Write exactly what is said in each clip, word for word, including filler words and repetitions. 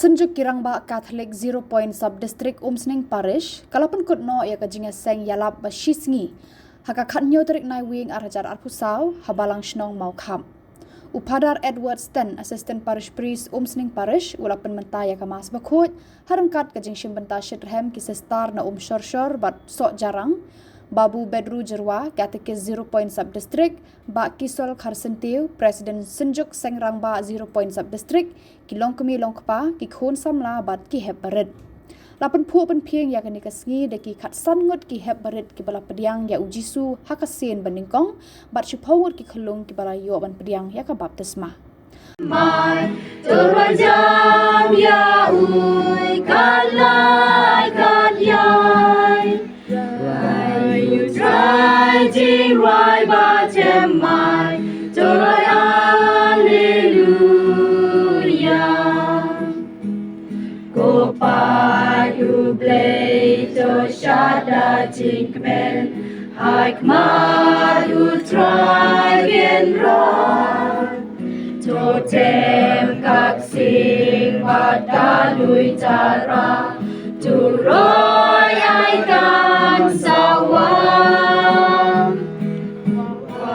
Synjuk ki Rangbah Katholik Zero Point Sub District Umsning Parish ka la pynkut noh ïa ka jingïaseng ïalap ba shisngi ha ka khathynñiew tarik Naiwieng arhajar arphew saw ha Balang Shnong Mawkhap. U Phadar Edward Sten, Assistant Parish Priest Umsning Parish, u la pynmynta ïa ka Mass Bakhuid ha ryngkat ka jingshimbynta shitrhem ki sister na Umshorshor bad Sohjarang, Babu Bedru Jyrwa, Katekis Zero Point Sub District, Bah Kisol Kharsyntiew, President Synjuk Seng Rangbah Zero Point Sub District, ki longkmie longkpa, ki khun samla bad ki hep barit. La pynphuh pynphieng ïa kane ka sngi da ki khatsan ngut ki hep barit kiba la pdiang ïa u Jisu ha ka sien ba nyngkong bad shiphew ngut ki khyllung kiba la ïoh ban pdiang ïa ka baptisma. Mai, to ruh jam ïa u, kat lai kat ïai. Rai u Trai jingrwai ba them mai, to rwai Alleluia. Ko paid U Blei to shad da jingkmen, ha khmat U Trai Kynrad. To them ka ksing bad ka lui tara, to roi ai kan sawa.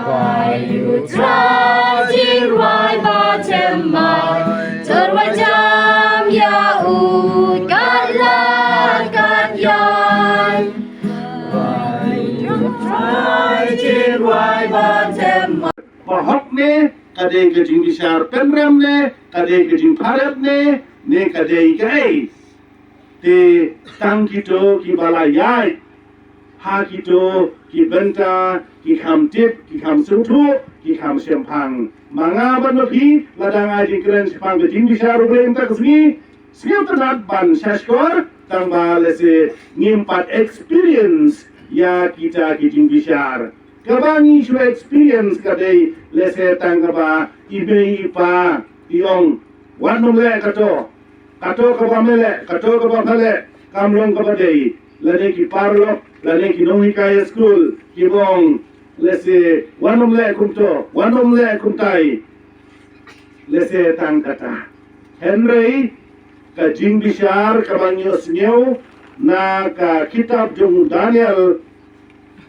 Wai U Trai jingrwai ba them mai, to rwai jam ïa u kat lai kat ïai. Wai U Trai jingrwai ba them mai. Ba hok ne ka dei ka jingbishar pynrem ne ka dei ka jingpyrkhat ne, ne ka dei kaei? Te tang kito kiba la ïaid ha kito ki bynta ki kham tip, ki kham sngewthuh, ki kham shemphang. Ma nga bad ma phi la dang ai jingkren shaphang ka jingbishar U Blei mynta ka sngi, sngewtynnat ban shahshkor, tang ba lehse ngim pat experience ïa kita ki jingbishar. Kaba ngi shu experience ka dei lehse tang kaba i mei i pa i ong, wat nym leh kato, kato kaba me leh, kato kaba pha leh kam long kaba dei. Lane ki paralok, lane ki nonghikai skul kiba ong lehse wat nym leh kumto, wat nym leh kumtai. Lehse tang kata. Hynrei ka jingbishar kaba ngi ïohsngew na ka kitab jong u Daniel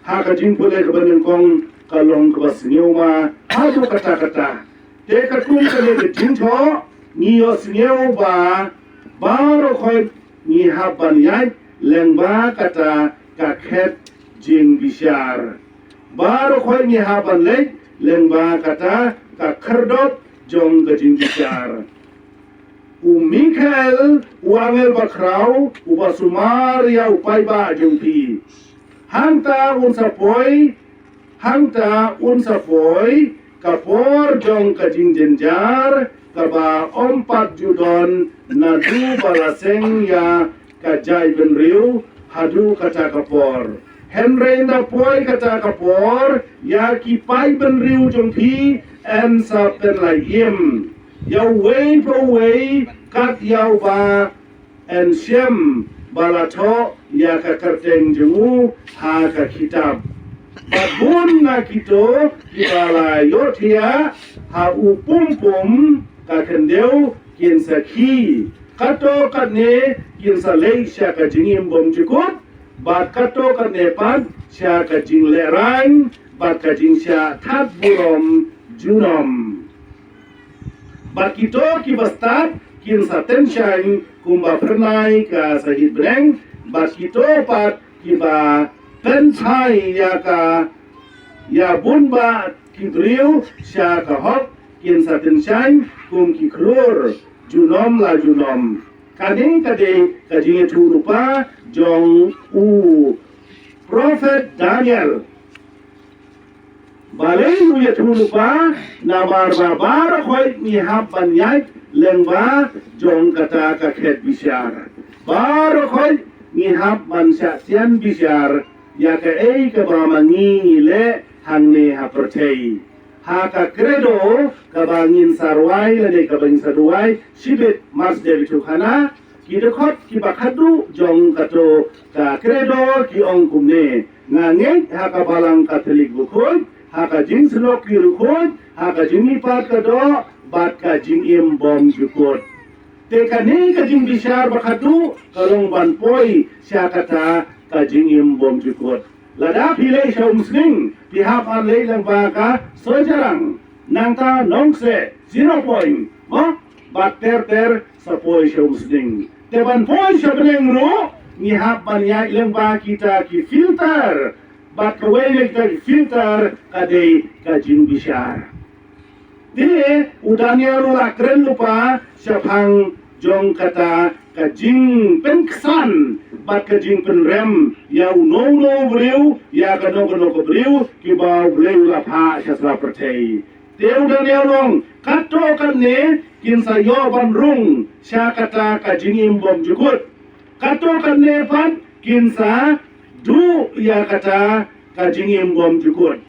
ha ka jingpule kaba nyngkong ka long kaba sngewma haduh katta katta. Te katkum kane ka jingthoh ngi ïohsngew ba baroh khoit ngi hap ban ïaid lyngba kata ka khet jingbishar. Baroh khoit ngi hap ban leit lyngba kata ka khyrdop jong ka jingbishar. U Mikael, u angel bakhraw uba sumar ïa u paidbah jong phi, hangta un sa poi, hangta un sa poi ka por jong ka jingjynjar kaba ym pat ju don naduh ba la seng ïa ka jaitbynriew haduh kata ka por. Hynrei ynda poi kata ka por, ïa ki paidbynriew jong phi yn sa pynlait im, ïa uwei pa uwei kat ïa uba yn shem ba la thoh ïa ka kyrteng jong u ha ka kitab. Bad bun na kito kiba la ïohthiah ha u pum pum ka khyndew kin sa khie. Kato katne kin sa leit sha ka jingim bymjukut, bad kato katne pat sha ka jinglehrain bad ka jingshah that burom junom. Bad kito kiba stad kin sa tynshaiñ kumba phyrnai ka sahit bneng, bad kito pat kiba pynshai ïa ka, ïa bun bah ki briew sha ka hok kin sa tynshaiñ kum ki khlur junom la junom. Kane ka dei ka jingïathuhlypa jong u prophet Daniel. Balei u ïathuhlypa? Namar ba baroh khoit ngi hap ban ïaid lyngba jong kata ka khet bishar. Baroh khoit ngi hap ban shah sian bishar ïa kaei kaba ma ngi ngi leh hangne ha pyrthei. Ha ka Credo kaba ngin sa rwai lane kaba ngin sa duwai shibit Mass Dei Vithokhana, ki dkhot kiba khadduh jong kato ka Credo ki ong kumne: Nga ngeit ha ka Balang Katholik bakhuid, ha ka jingsylloki riewkhuid, ha ka jingmihpat ka doh bad ka jingim bymjukut. Te kane ka jingbishar ba khadduh ka long ban poi sha kata ka jingim bymjukut. Lada phi leit sha Umsning, phi hap ban leit lyngba ka Sohjrang, nangta Nongkseh, Zero Point, mo, bad ter ter sa poi sha Umsning. Te ban poi sha bneng ruh, ngi hap ban ïaid lyngba kita ki filter, bad kawei na kita ki filter ka dei ka jingbishar. Te u Daniel u la kren lypa shaphang jong kata ka jingpynksan bad ka jingpynrem ïa uno uno u briew, ïa kano kano ka briew kiba U Blei u la phah sha sla pyrthei. Te u Daniel u ong, katto katne kin sa ïoh ban rung sha kata ka jingim bymjukut. Katto katne pat kin sa duh ïa kata ka jingim bymjukut.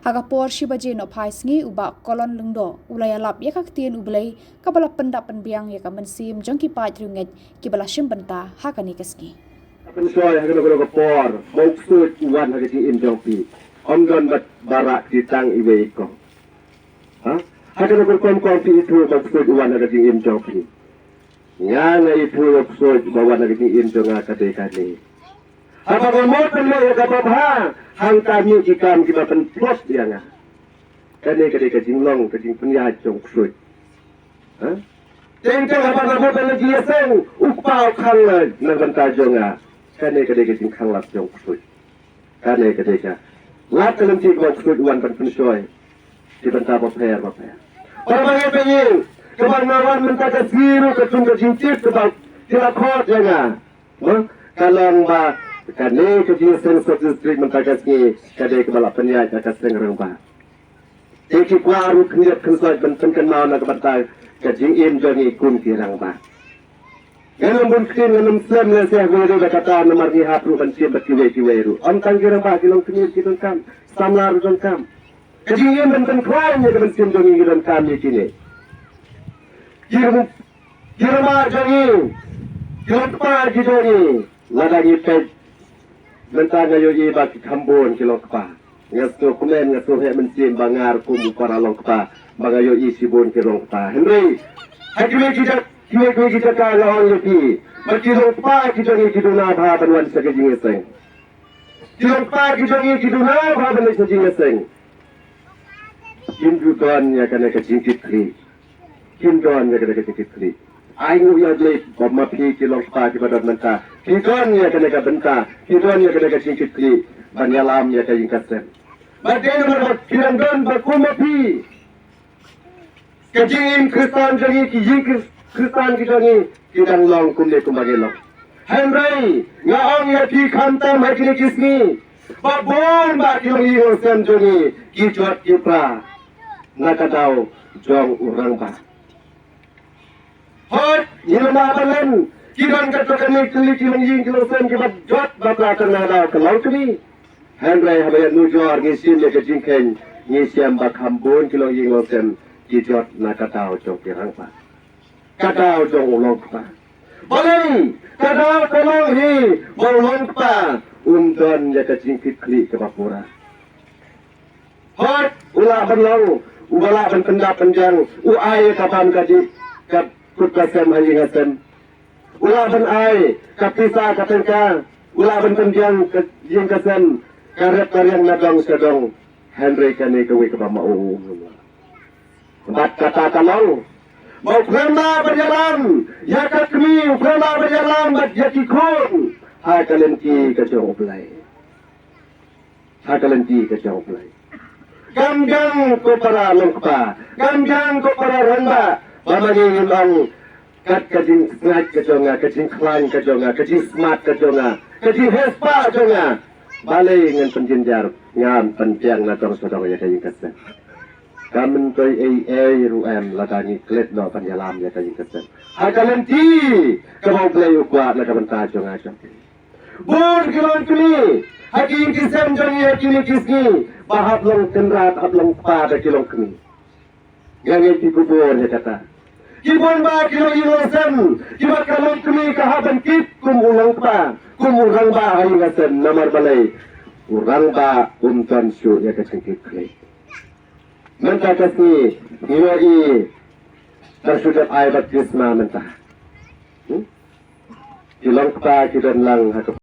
Ha ka por shi baje nohphai sngi, u Bah Kolon Lyngdoh u la ïalap ïa ka ktien U Blei kaba la pyndap pynbiang ïa ka mynsiem jong ki paid riewngeit kiba la shim bynta ha kane ka sngi. Pynshoi ha kano kano ka por ba u ksuid u wan ha ka jingim jong phi, ym don bad ba rah kti tang iwei i kong. Ha? Ha kano ka rukom kong phi ithuh ba u ksuid u wan ha ka jingim jong phi? Nga nga ithuh ïa u ksuid ba wan ha ka jingim jong nga ka dei kane. Haba nga mut ban leh ïa kaba bha, hangta mih ki kam kiba pynpluh ïa nga. Kane ka dei ka jinglong ka jingpynïaid jong u ksuid. Ha? Teng teng haba nga mut ban leh jingïaseng, u kpa u khang na bynta jong nga. Kane ka dei ka jingkhang lad jong u ksuid. Kane ka dei ka lad ka lynti kaba u ksuid u wan ban pynshoi ki bynta bapher bapher. Para bangeit ba ïing, kaba nga wan mynta ka sngi ruh ka jong ka jingtip kaba ki la khot ïa nga. Mo, ka long ba kane ka jingïaseng sub district mynta ka sngi ka dei kaba la pynïaid da ka seng rangbah. Te ki kwah ruh khyndiat khynsoit ban pynkynmaw na ka bynta ka jingim jong ngi kum ki rangbah. Ngan ym bun ktien, ngan ym slem lehse ha kawei ruh da kata, namar ngi hap ruh ban shim bad kiwei kiwei ruh. Ym tang ki rangbah ki longkmie ki donkam, samla ruh donkam. Ka jingim ban pynkhlaiñ ïa ka mynsiem jong ngi ki donkam ïa kine. Ki rangbah jong ngi, ki longkpa ki jong ngi, lada ngi peit, mynta nga ïohi ba ki kham bun ki longkpa. Nga sngewkmen, nga sngewheh mynsiem ba nga ruh kum u para longkpa ba nga ïohi shibun ki longkpa. Hynrei ha kiwei ki jaka, kiwei kiwei ki jaka nga ong ïa phi ba ki longkpa ki jong ngi ki duna bha ban wan sha ka jingïaseng. Ki longkpa ki jong ngi ki duna bha ban wan sha ka jingïaseng. Kim ju don ïa kane ka jingkitkhlieh. Kim don ïa kane ka jingkitkhlieh. Ai nguh ïa U Blei ba ma phi ki longkpa kiba don mynta, phi don ïa kane ka bynta, phi don ïa kane ka jingkitkhlieh ban ïalam ïa ka ïing ka sem. Bad dei namar ba phi dang don ba kum ma phi, ka jingim Khristan jong ngi, ki ïing Khris-, Khristan ki jong ngi ki dang long kumne kumba ngi long. Hynrei nga ong ïa phi khamtam ha kine ki sngi ba bun bah ki longïing longsem jong ngi ki jot ki pra na ka daw jong u rangbah. Hooid, ngi lum ba len ki don katto katne tylli ki longïing ki longsem kiba jot ba pra na ka daw ka longkmie. Hynrei haba ïa nujor ngi shim ïa ka jingkheiñ, ngi shem ba kham bun ki longïing longsem ki jot na ka daw jong ki rangbah. Ka daw jong u longkpa. Balei ka daw ka long hi ba u longkpa um don ïa ka jingkitkhlieh kaba pura? Hooid, u lah ban long uba lah ban pyndap pynbiang, u ai ïa ka bam ka dih ka kut ka sem ha ïing ha sem. U lah ban ai ka pisa ka tyngka, u lah ban pynbiang ka ïing ka sem, ka rep ka riang na dong sha dong. Hynrei kane kawei kaba ma u um. Bad kata ka long ba u khlem lah ban ïalam ïa ka kmie, u khlem lah ban ïalam bad ïa ki khun ha ka lynti ka jong U Blei. Ha ka lynti ka jong U Blei. Kam biang ko para longkpa, kam biang ko para rangbah ba ma ngi ngin ong kat ka jingsngaid ka jong nga, ka jingkhlaiñ ka jong nga, ka jingsmat ka jong nga, ka jingheh spah jong nga, balei ngan pynjynjar, ngan pynbiang na dong sha dong ïa ka ïing ka sem. Kam myntoi ei ei ruh em lada ngi klet noh ban ïalam ïa ka ïing ka sem ha ka lynti kaba U Blei u kwah na ka bynta jong nga jong phi. Bun ki longkmie ha ki ïing ki sem jong ngi ha kine ki sngi ba hap long kynrad hap long kpa da ki longkmie. Nga ngeit phi khubor ïa kata. Ki bun ba ki long ïing long sem, kiba ka longkmie ka hap ban kit kum u longkpa, kum u rangbah ha ïing ha sem, namar balei? U rangbah um don shuh ïa ka jingkit khlieh. Mynta ka sngi ngi ïohi ba shu dep ai baptisma mynta. Hmm? Ki longkpa ki don lang ha ka